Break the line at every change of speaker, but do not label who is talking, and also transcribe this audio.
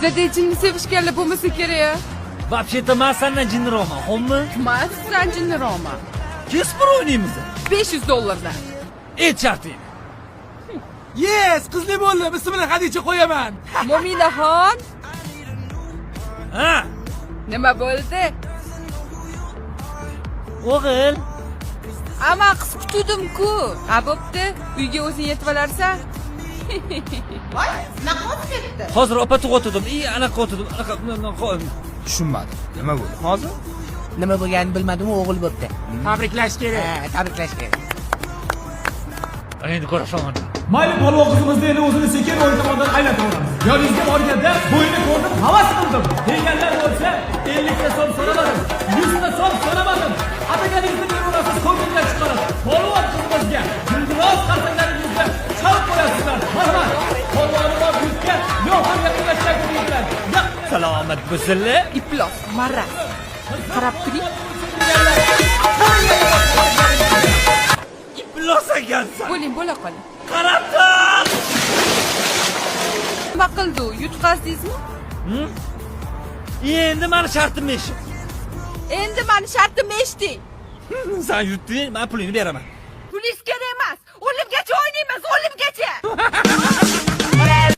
Bizada jinni sevishganlar bo'lmasa kerak.
Вообще-то man sandan jinniroqman, xo'pmi?
Man sizdan jinniroqman.
Kes bir o'ynaymiz.
500 dollardan.
Et shartingni.
Yes, qizli bo'ldim. Ismini Hadicha qo'yaman.
Mo'minaxon,
Ha,
nima bo'ldi?
O'g'il.
Ama qiz kutuvdim-ku. Ha, bo'pti. Uyga o'zing yetib olarsan.
Voy, nima bo'lib ketdi?
Hozir opa tug'otdim. I, anaqa qotdim, anaqa.
Tushunmadim, nima bo'ldi hozir?
Nima bo'lganini bilmadim, o'g'il bo'pti.
Tabriklash kerak.
Ha, tabriklash kerak.
Endi ko'rasan.
Mayli, polvon qizimizni endi o'zini sekin o'ng tomondan aylantiramiz. Yoningizga borganda bo'yini ko'rdim, havas qildim. Deganlar bo'lsa, 50 ta so'm so'ramadim, 100 ta so'm so'ramadim. Ataganingizni beraverasiz, ko'ngildan chiqarib. Polvon qizimizga guldiroz qarsaklaringizni chalib qo'yasizlar. Marhamat. Polvoni bor yuzga yo'q ham yaqinlashgan yigitlar.
Salomat bo'lsinlar.
Iflos, maraz. Qarab turing.
Iflos ekansan.
Bo'ling, bo'la qoling.
Qarab tur.
Nima qildi u? Yutqazdingizmi?
Endi mani shartimni eshit.
Endi mani shartimni eshiting.
San yutding, men pulingni beraman.
Pulingiz kerak emas. O'limgacha o'ynaymiz, o'limgacha.